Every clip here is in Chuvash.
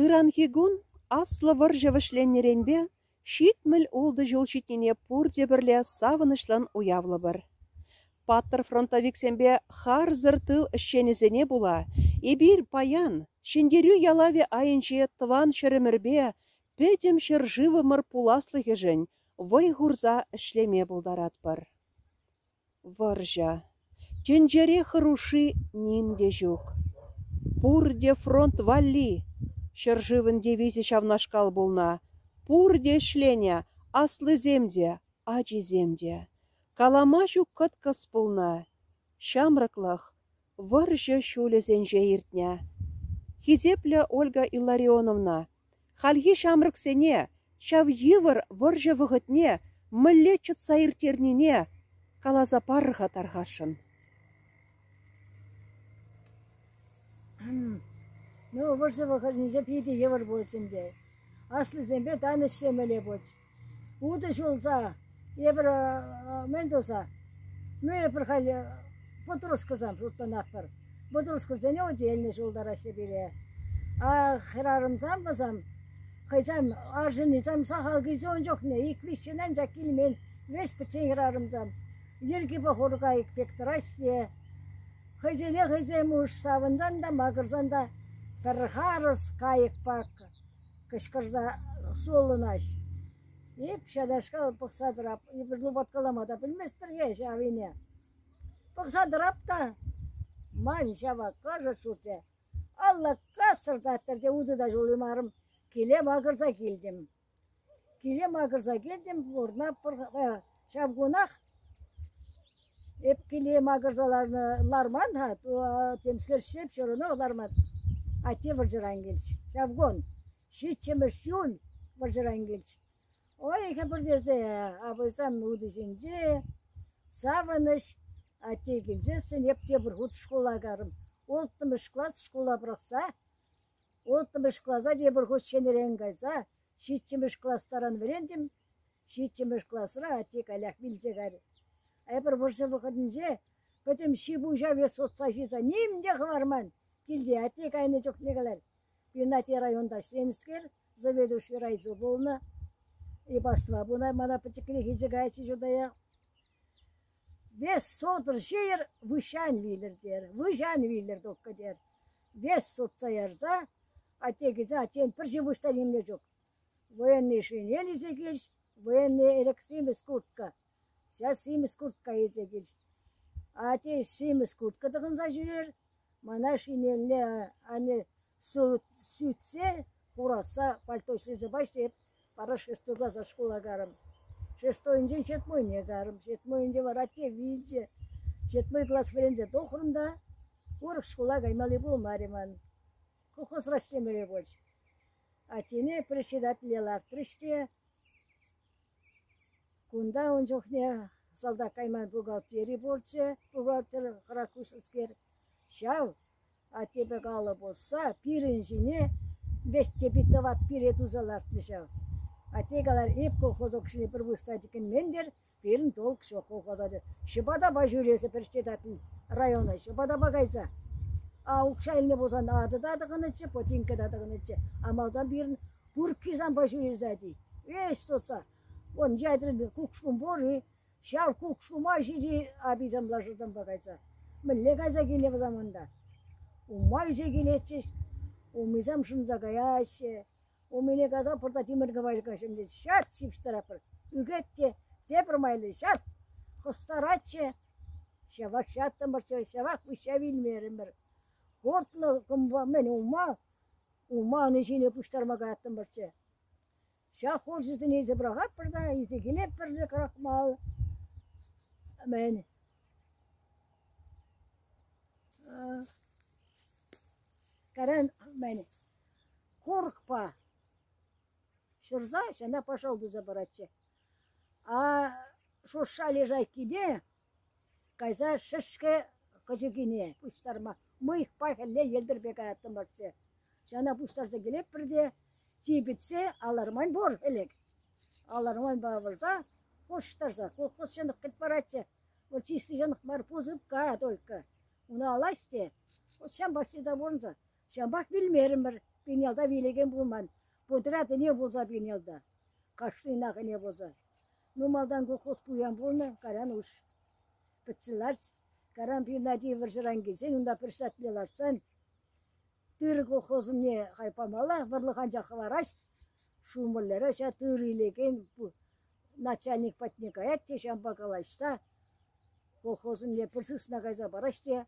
Ыранхи кун Аслӑ вӑрҫӑ вӗҫленнӗренпе 76 ҫул ҫитнине пурте пӗрле савӑнӑҫлӑн уявлӑпӑр. Паттӑр фронтовиксемпе харсӑр тыл ӗҫченӗсене пула эпир паян Ҫӗнтерӳ ялавӗ айӗнче тӑван ҫӗрӗмӗрпе пӗтӗм ҫӗршывӑмӑр пуласлӑхӗшӗн вӑй хурса ӗҫлеме пултаратпӑр. Вӑрҫӑ. Тӗнчере хӑрушши ним те ҫук. Пурте фронт валли! Ҫӗршывӑн девизӗ ҫавнашкал пулнӑ. Пурте ӗҫленӗ, аслисем те, ачисем те. Калама ҫук кӑткӑс пулнӑ. Ҫамрӑклӑх вӑрҫӑ ҫулӗсенче иртнӗ. Хисеплӗ Ольга Илларионовна, хальхи ҫамрӑксене ҫав йывӑр вӑрҫӑ вӑхӑтне мӗнле чӑтса ирттернине каласа парӑр-ха тархасшӑн. Ну, вӑрҫӑ вӑхӑтӗнче питӗ йывӑр пулчӗ ӗнтӗ. Аслисемпе тан ӗҫлемелле пулчӗ. Утӑ ҫулса эпир мӗн туса? Ну, эпир халь подросткӑсем шутланатпӑр. Подросткӑсене отдельно ҫултараҫҫӗ пире. А хӗрарӑмсем вӗсем хӑйсем арҫыннисем сахал килсе ун чухне ик-виҫҫӗн анчах килмен. Веҫ пӗччен хӗрарӑмсем. Йӗркипе хур кайӑк пек тӑраҫҫӗ те хӑйсене хӑйсем уш савӑнсан та макӑрсан та пӗр харӑс кайӑкпа кӑшкӑрса сулӑнаҫ. Эп ҫавнашкал пӑхса тӑрап, эпир лупаткалама та пӗлместпӗр-ха ҫавине. Пӑхса тӑрап та, ман ҫава кӑшӑк ҫурчӗ. Алла кассӑртаттӑр те утӑ та ҫулаймарӑм. Киле макӑрса килтӗм. Киле макӑрса килтӗм, пурӑнатпӑр. Ҫав кунах эп киле макӑрса ларнӑ ларман-ха, темскер ҫеп ҫурӑна ларман. Атте вӑрҫӑран килчӗ. Ҫав кун ҫиччӗмӗш ҫул вӑрҫӑран килчӗ. Ой, хӗпӗртесе апӑйсам утӑ ҫинче савӑнӑҫ. Атте килсессӗн эп тепӗр хут шкула карӑм. Улттӑмӗш класс шкула пӑрахса Улттӑмӗш класа тепӗр хут ҫӗнӗрен кайса ҫиччӗмӗш класс таран вӗрентӗм. Ҫиччӗмӗш класра атте каллех вилсе кайрӗ. Эпир вӑрҫӑ вӑхӑтӗнче пӗтӗм ҫи-пуҫа сутса ҫисе ним те хӑварман. Килте атте кайнӑ чухне каларӗ: «Пирӗн атте районта ӗҫленӗскер, заведующий райсо пулнӑ. Ипаства пынӑ, мана пӗчӗкрех илсе каятчӗ Чутая. Вес сотӑр ҫийӗр, выҫҫан вилӗр терӗ. Выҫан вилӗр только терӗ. Вес сутса ярса атте килсе аттен пӗр ҫи-пуҫ та нимле ҫук. Военный шинель илсе килч, военный ӗлӗк симӗс куртка. Сейчас симӗс куртка илсе килч. Атте симӗс куртка тӑхӑнса ҫӳрер, мана шинельне анне сӳтсе хурасса пальто ӗҫлесе пачӗ эп вара шестой класа шкула карӑм. Шестойӗнчен ҫетмойне карӑм. Ҫетмойӗнче вара атте вилчӗ. Ҫетмой класс вӗренсе тухрӑм та Урӑх шкула каймалли пулмарӗ ман. Колхозра ӗҫлемелле пулчӗ. Аттене председателе лартрӗҫ те кунта ун чухне салтак кайман бухгалтери пурччӗ, бухгалтер хӑрах куҫлӑскер. Ҫав атте пек алӑ пусса пирӗн ҫине веҫ те питоват пире туса лартнӑ ҫав. Атте каларӗ, эп колхоз укҫине пӗр пус та тӗкӗнмен-тӗр, Пирӗн толк ҫук колхоза. Ҫӑпатапа ҫӳресе председатель района ҫӑпатапа кайса. А укҫа илнӗ пулсан атӑ та тӑхӑнӗччӗ, ботинка та тӑхӑнӗччӗ. А малтан пирӗн курки санпа ҫӳресе ти. Веҫ сутса. Вон ядрин кукшкум пур-и? Ҫав кукшкума ҫити аписем лашасемпе кайса. Мӗнле кайса килнӗ вӗсем унта? Ума илсе килетчӗҫ. Умисем шӑнса каяҫҫӗ. Умине кайса пӑрта тимӗр кӑвайка ҫинче ҫат ҫыпҫтаратпӑр. Ӳкет те тепӗр майлӑ ҫат хӑстаратчӗ. Ҫавах ҫаттӑмӑрччӗ, ҫавах выҫҫа вилмерӗмӗр. Хуртлӑ кӑмпа мӗн ума, ума ӑни ҫине пуҫтарма каяттӑмӑрччӗ. Ҫак хурҫӑсене илсе пӑрахатпӑр та илсе килетпӗр те крахмал. Мӗн? Каран мӗн? Курӑкпа ҫурса ҫана пашал туса паратчӗ. А шурша лежайккине кайса шӗшкӗ кӑчӑкине пуҫтарма мӑйӑхпа хӗлле йӗлтӗрпе каяттӑмӑрччӗ. Ҫана пуҫтарса килетпӗр те типӗтсе алармань пур ӗлӗк. Аларманьпа авӑрса хушӑштарса колхоз ҫӑнӑх кӗт паратчӗ. Вӑл чисти ҫӑнӑх мар, пусыпка только. Уна алаҫ те. Вот ҫампах ҫырса пурӑнса Ҫапах вилмерӗмӗр. Пирӗн ялта вилекен пулман. Подряд ӗне пулса пирӗн ялта. Кашнинах ӗне пулса. Ну, малтан колхоз пуян пулнӑ, кайран уш пӗтсе ларч. Кайран пирӗн ати вӑрҫӑран килсен унта председателе лартсан тырӑ колхозне хай памалла, вӑрлӑх анчах хӑвараҫ. Шумӑрлера ҫав тырӑ илекен начальник патне каять те ҫавӑнпа калаҫса колхозӑнне пӗр сысна кайса параҫ те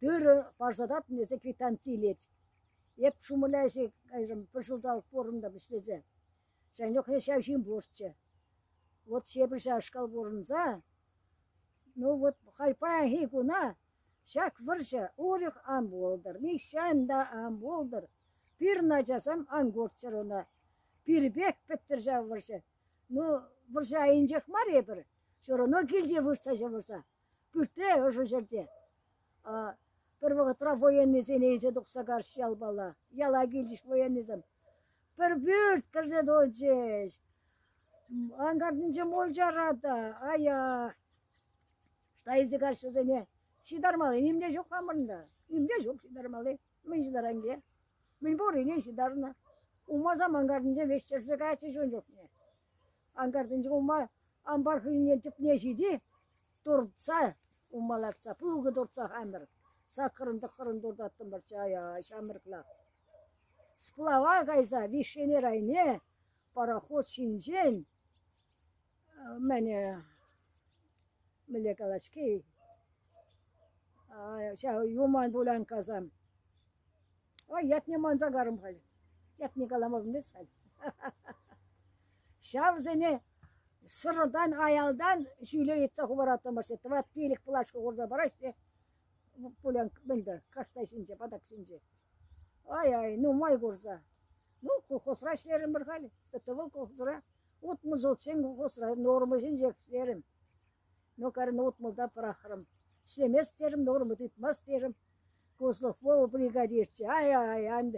тырӑ парса татнӑ тесе квитанци илет. Эп Шумӑрля ӗҫе кайрӑм, пӗр ҫулталӑк пурӑнтӑм ӗҫлесе. Ҫавӑн чухне ҫав ҫын пурччӗ. Вот ҫепӗр ҫавашкал пурӑнса, ну вот халь паянхи куна ҫак вӑрҫӑ урӑх ан пултӑр, нихҫан та ан пултӑр. Пирӗн ачасем ан курччӑр ӑна. Пирпех пӗттӗр ҫав вӑрҫӑ. Ну, вӑрҫӑ айӗнчех мар эпир. Все равно килте выртса ҫывӑрса. Пӳртре ӑшӑ ҫӗрте. Пӗр вӑхӑтра военныйсене илсе тухса карҫ ялпала. Яла килчӗҫ военныйсем. Пӗр пӳрт кӗрсе тулчӗҫ. Анкартинче мульчара та, ая. Ӑҫта илсе карҫ вӗсене? Ҫытармалли ним те ҫук хамӑрӑн та. Ним те ҫук ҫытармалли. Мӗн ҫытаранке? Мӗн пуррине ҫытарнӑ. Умасам анкартинче веҫтерсе каятчӗҫ ун чухне. Анкартинче ума ампар хӑйне тӗпне ҫити туртса, ума лартса, пулкӑ туртса хамӑр. Саккӑрӑн-тӑххӑрӑн туртаттӑмӑрччӗ, ай-ай, ҫамрӑкла. Сплава кайса Вишенер айне пароход ҫинчен мӗн мӗнле калать-ҫке ҫав юман пулянккасем. Ой, ятне манса карӑм халь. Ятне калама пӗлмест халь. Ҫавсене сӑрӑтан аялтан ҫӳле йӑтса хӑвараттӑмӑрччӗ. Тӑват-пилӗк плашка хурса параҫҫӗ пулянк мӗнпе кашта ҫинче, патак ҫинче. Ай-ай, нумай курса. Ну, колхозра ӗҫлерӗмӗр халь. ТТВ колхозра. 60 ҫулччен колхозра норма ҫинчех ӗҫлерӗм. Ну, кайран утмӑлта пӑрахрӑм. Ӗҫлемест терӗм, норма тытмасть терӗм. Козлов Вова бригадирччӗ. Ай-ай, ан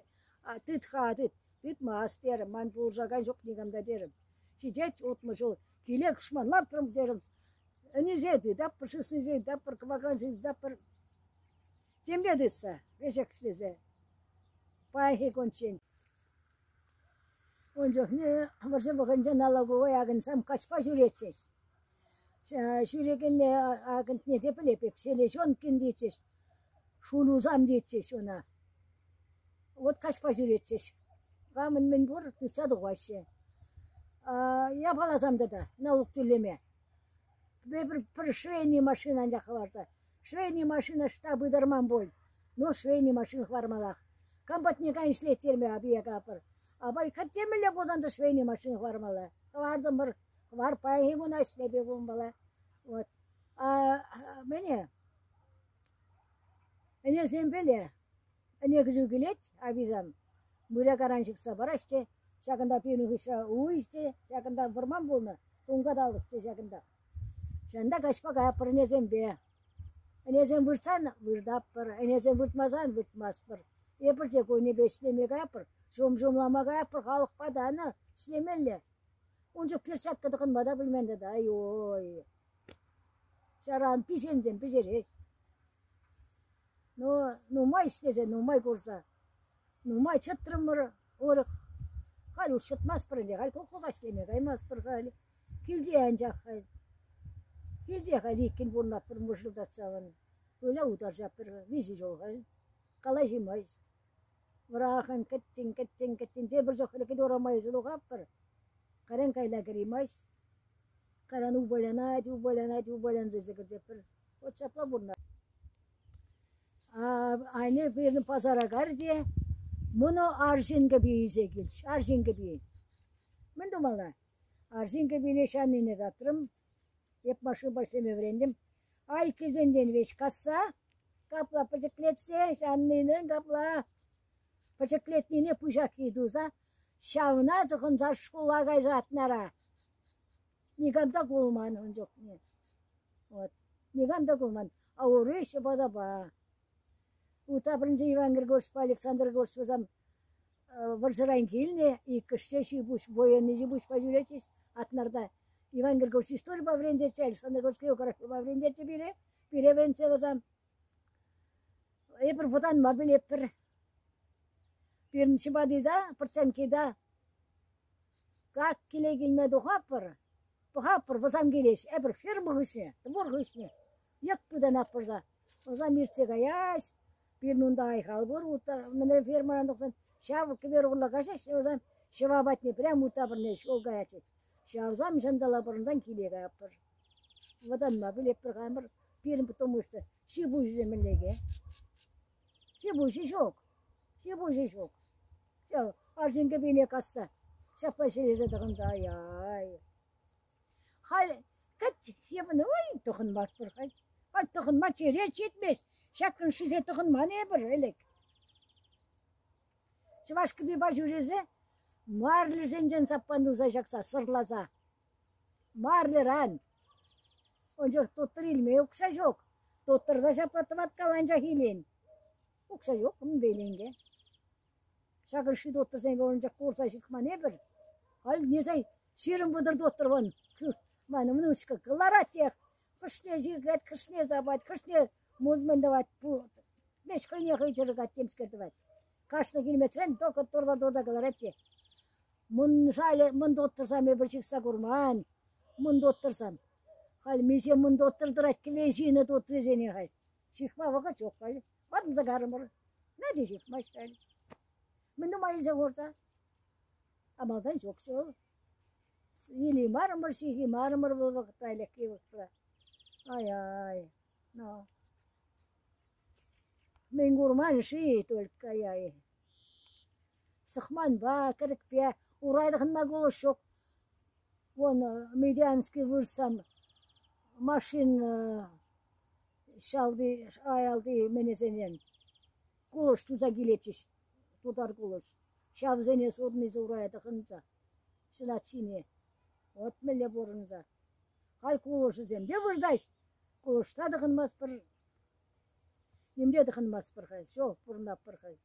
тыт-ха, тыт. Тытмасть терӗм, ман пулӑшакан ҫук никам та терӗм. Ҫитет 60 ҫул. Киле кӑшман лартрӑм терӗм. Ӗнесе тытатпӑр, сыснисене тытатпӑр, кӑвакалсене тытатпӑр. Темле тытса, веҫех ӗҫлесе. Паянхи кунччен. Ун чухне вӑрҫӑ вӑхӑтӗнче налоговӑй акӑнсем каҫпа ҫӳретчӗҫ. Ҫӳрекенне акӑнтне те пӗлеп эп, Селезенкин тетчӗҫ, Шулюсам тетчӗҫ ӑна. Вот каҫпа ҫӳретчӗҫ. Камӑн мӗн пур тытса тухаҫҫӗ. Япаласам тата налук тӳлеме. Эпир пӗр швейный машина анчах хӑварса. Швейный машина ӑҫта пытарман пуль. Ну, швейный машина хӑвармаллах. Кам патне кайнӑ ӗҫлеттерме апие капӑр. Апай темӗнле пулсан та швейный машина хӑвармалла. Хӑвартӑмӑр. Хӑвар паянхи куна ӗҫлепе пулмалла. Вот. А мӗне? Ӗнесемпеле ӗне кӗтӳ килет, аписем. Мырякаран ҫыхса параҫ те, ҫакӑнта пирӗн хыҫра уй те, ҫакӑнта вӑрман пулнӑ, тункаталӑх те ҫакӑнта. Ҫавӑнта каҫпа каятпӑр ӗнесемпе. Ӗнесем выртсан выртатпӑр, ӗнесем выртмасан выртмастпӑр. Эпир те кунӗпе ӗҫлеме каятпӑр, ҫум ҫумлама каятпӑр, халӑхпа танӑ ӗҫлемелле. Ун чух перчатка тӑхӑнма та пӗлмен тата, ай-ой. Ҫаран пиҫенсем пӗҫерех. Ну, нумай ӗҫлесе, нумай курса, нумай чӑтрӑмӑр урӑх. Халь уж чӑтмастпӑр ӗнтӗ, халь колхоза ӗҫлеме каймастпӑр халь. Килте анчах халь. Килте халь иккӗн пурӑнатпӑр мӑшӑлтатса. Туля утарса пӗр виҫӗ ҫул халь. Калаҫаймасть. Вӑрахӑн кӗттӗн, кӗттӗн, кӗттӗн. Тепӗр чухне кӗтӳ урама илсе тухатпӑр. Кайран кайла кӗреймест. Кайран упалянать, упалянать, упалянса илсе кӗртетпӗр. Вот ҫапла пурӑнать. Анне пирӗн пасара карӗ те мӑнӑ арҫын кӗпи илсе килчӗ, арҫын кӗпи. Мӗн тумалла? Арҫын кӗпине ҫаннине татрӑм. Эп машинӑпа ӗҫлеме вӗрентӗм. Айккисенчен веҫ касса, капла пӗчӗклетсе, ҫаннинен капла пӗчӗклетнине пуҫакки туса, ҫавна тӑхӑнса шкула кайса атнара. Никам та кулман ун чухне. Вот. Никам та кулман. А ури ҫӑпатапа. Ута пӗринче Иван Григорьевичпа Александр Григорьевич вӗсем вӑрҫӑран килнӗ, иккӗш те ҫи-пуҫ, военный ҫи-пуҫпа ҫӳретчӗҫ Атнарта. Иван Григорьевич историпе вӗрентетчӗ, Александр Григорьевич географипе вӗрентетчӗ пире. Пире вӗрентсе вӗсем. Эпир вӑтанма пӗлетпӗр. Пирӗн ҫӑпати та, пӑрчанки та. Как киле килме тухатпӑр, пӑхатпӑр, вӑсам килеҫ. Эпир ферма хыҫне, двор хыҫне йӑт пытанатпӑр та. Вӑсам иртсе каяҫ, пирӗн унта айхал пур, мӗнле фермӑран тухсан ҫав кӗпер урлӑ каҫаҫ, вӗсем ҫӑва патне прямо утта пӗрле ҫул каятчӗ. Ҫавсам ҫантала пӑрӑнсан киле каятпӑр. Вӑтанма пӗлетпӗр хамӑр. Пирӗн потому что ҫи-пуҫӗсем мӗнле-ке? Ҫи-пуҫӗ ҫук. Ҫи-пуҫӗ ҫук. Ҫав арҫын кӗпине касса ҫапла ҫӗлесе тӑхӑнса ай-ай. Халь кӗт ой, тӑхӑнмастпӑр халь. Халь тӑхӑнма черет ҫитмест. Ҫакӑн шисе тӑхӑнман эпӗр ӗлӗк. Чӑваш кӗпи ҫӳресе марлӗсенчен саппан туса ҫакса сӑрласа. Марлӗран. Анчах тоттӑр илме укҫа ҫук. Тоттӑрса ҫапла тӑваткал анчах илен. Укҫа ҫук, мӗнпе илен-ке? Ҫакӑн ши доттӑрсем анчах курса ҫыхман эпӗр. Халь несай 20-30 доттӑр вон. Ман внучка кӑларатех. Хӑшне ҫыхать, хӑшне сапать, хӑшне мӗн тӑвать. Веҫ хӑйне хӑй чӑрӑкать, темскер тӑвать. Кашни килмесрен только торта-торта кӑларать те. Мӑн шалӗ, мӑн доттӑрсам эпир ҫыхса курман. Мӑн доттӑрсам. Халь миҫе мӑн доттӑр тӑрать кӗве ҫинӗ доттӑрсене халь. Ҫыхма вӑхӑт ҫук халь. Ватӑлса карӑмӑр. Надя ҫыхмасть халь. Мӗн тума илсе хурса? А малтан ҫукчӗ вӑл. Илеймарӑмӑр, ҫыхимарӑмӑр вӑл вӑхӑтра, ӗлӗкхи вӑхӑтра. Ай-ай. Ну. Мӗн курман-ши только ай-ай. Сӑхманпа, кӗрӗкпе урай тӑхӑнма кулӑш ҫук. Вон Медянский вырсам машин шалти, аялти мӗнӗсенчен кулӑш туса килетчӗҫ, тутар кулӑш. Ҫавсене сутнисӗ урая тӑхӑнса, ҫӑнат ҫине. Вот мӗнле пурӑнса. Халь кулӑшӗсем те выртаҫ, кулӑшса тӑхӑнмастпӑр. Нимте тӑхӑнмастпӑр халь, все, пурӑнатпӑр халь.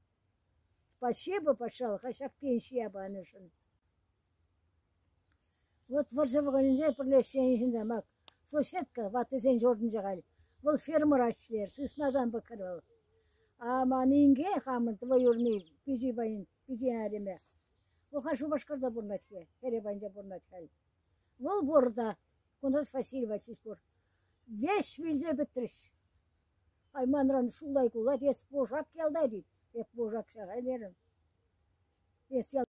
Спасибо патшалӑха ҫак пенсие панӑшӑн. Вот вӑрҫӑ вӑхӑтӗнче пӗрле ӗҫленӗ ҫынсем ак соседка ваттисен ҫуртӗнче халь. Вӑл фермӑра ӗҫлер, сыснасем пӑхрӗ вӑл. А ман инке хамӑн двоюродный пичи пайӗн пичи арӑмӗ. Вӑл халь Шупашкарта пурӑнать-ҫке, хӗрӗ патӗнче пурӑнать халь. Вӑл пур та, кунта Василий Васильевич пур. Веҫ вилсе пӗтрӗҫ. Ай манран шулай кулать, эс пушак ялта тет. Эп пушак ҫара терӗм. Эс ял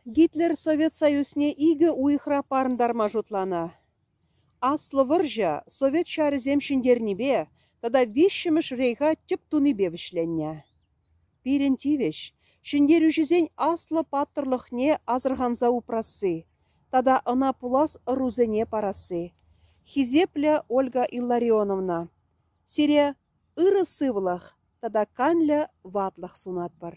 Гитлер Совет Союзне икӗ уйӑхра парӑнтарма шутланӑ. Аслӑ вӑрҫӑ Совет ҫарӗсем ҫӗнтернипе тата Виҫҫӗмӗш рейха тӗп тунипе вӗҫленнӗ. Пирӗн тивӗҫ – ҫӗнтерӳҫӗсен аслӑ паттӑрлӑхне асӑрханса упрасси тата ӑна пулас ӑрусене парасси. Хисеплӗ Ольга Илларионовна, сире ырӑ сывлӑх тата канлӗ ватлӑх сунатпӑр.